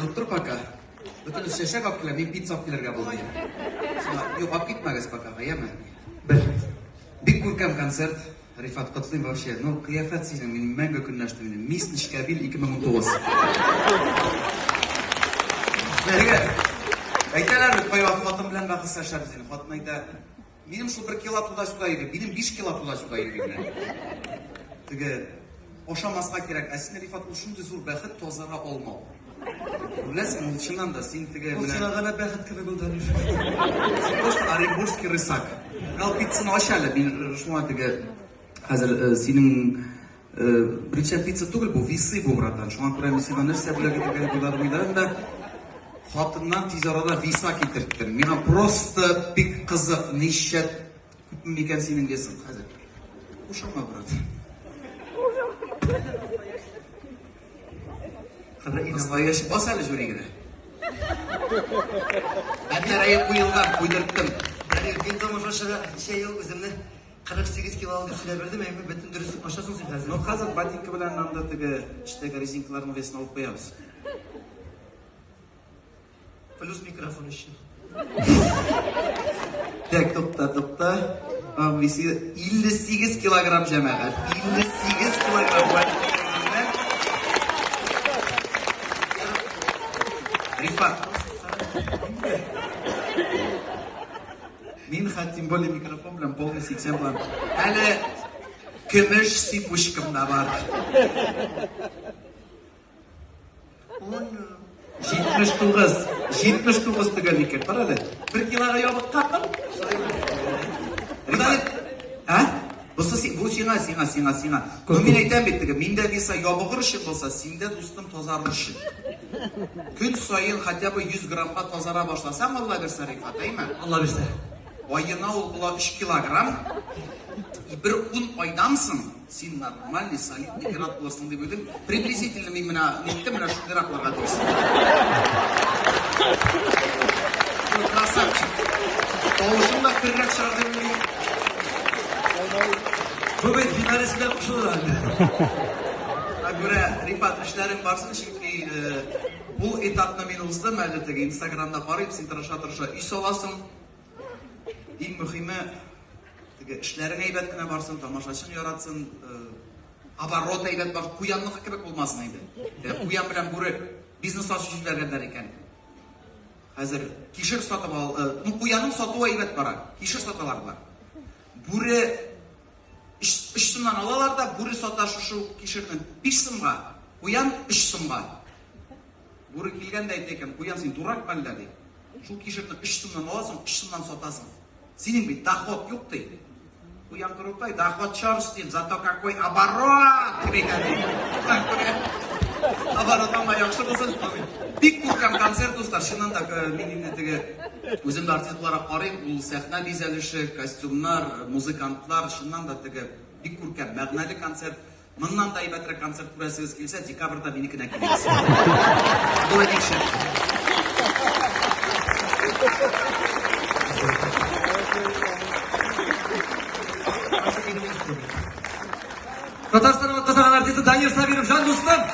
язып тор пока. Бөтенесе чәчәк алып килә, мин пицца алып килергә булдым. Сиңа, юк, алып китмәгез пока, яме. Бер. Бик күркәм концерт. Рифат, котлыйм вообще. Ну, кыяфәт синең, мин мәңге көнләштем инде. Мисс Нечкәбил 2019. Теге, әйтәләр бит, кайвакыт хатын белән бәхәсләшәбез инде. Хатын әйтә, минем шул бер кило туда-сюда йөри, минем 5 кило туда-сюда йөри менә. Теге, ашамаска кирәк. Ә син, Рифат, ул шундый зур бәхет тазара алмау. Беләсең, ул чыннан да син теге Ул менә сиңа гына бәхет кебек ул, Даниш. Син просто оренбургский рысак. Ал пиццаны ач әле, мин шуңа теге хәзер синең беренче пицца түгел бу, весы бу, братан. Шуңа күрә мин сиңа нәрсә бүләк итәргә дип уйладым, уйладым да хатыннан тиз арада веса китерттем. Миңа просто бик кызык, ничә күпме микән синең весың хәзер? Кушама, брат. Настоящий. Бас әле жюри генә. Әтәрәе куелган, куйдырттым. Мин тамашачыга ничә ел үземне 48 кило алдым дип сөйләп йөрдем, әмма бөтен дөреслек ачасың син хәзер. Ну, хәзер ботинка белән анда теге эчтәге резинкаларның весын алып куябыз. Плюс микрофон еще. Так, тукта, тукта. Весы 58 килограмм җәмәгать. 58 килограмм. Рифат. Мин хәт тем более микрофон белән полный 80 белән. Әле көмеш сипучкам да бар. 79. 79 төгәл икән. Кара әле. Бер килога ябыкканмын. Рифат, ә? Бусы си, бу сиңа, сиңа, сиңа, сиңа. Ну мин әйтәм бит теге, миндә веса ябыгыр өчен булса, синдә, дустым, тазарыр өчен. Көн саен хотя бы 100 граммга тазара башласаң, Алла бирсә, Рифат, әйме? Алла бирсә. Аена ул була 3 килограмм. И бер 10 айдан соң син нормальный, солидный ир-ат булырсың дип уйлыйм. Приблизительно мин менә ниттем, менә шундыйрак булырга тиеш. Красавчик. Тавышың да керрәк чыгар дип уйлыйм. Бу бит финалист белән кушылыр әле. Шуңа күрә, Рифат, эшләрең барсын, чөнки бу этапны мин уздым әле теге Инстаграмда карыйм, син тырыша-тырыша өй саласың. Иң мөһиме, теге эшләрең әйбәт кенә барсын, тамашачың яратсын, оборот әйбәт бар, куянныкы кебек булмасын инде. Куян белән бүре бизнес ачып җибәргәннәр икән. Хәзер кишер сатып ал, ну куянның сатуы әйбәт бара, кишер саталар болар. Бүре 3 сумнан алалар да, бүре сата шушы ук кишерне 5 сумга, куян 3 сумга. Бүре килгән дә әйтә икән, куян син дурак мәллә ди. Шул кишерне 3 сумнан аласың, 3 сумнан сатасың. Синең бит доход юк ди. Куян крутой, доход черт с ним, зато какой оборот! Дип әйтә ди. Оборот аңа яхшы булсын. Бик күркәм концерт, дуслар. Чыннан да, мин инде теге үзем дә артист буларак карыйм, ул сәхнә бизәлеше, костюмнар, музыкантлар, чыннан да теге бик күркәм, мәгънәле концерт. Моннан да әйбәтрәк концерт күрәсегез килсә, декабрьдә минекенә килегез. Болай бик шәп. Татарстанның атказанган артисты Данир Сабиров, җан дустым!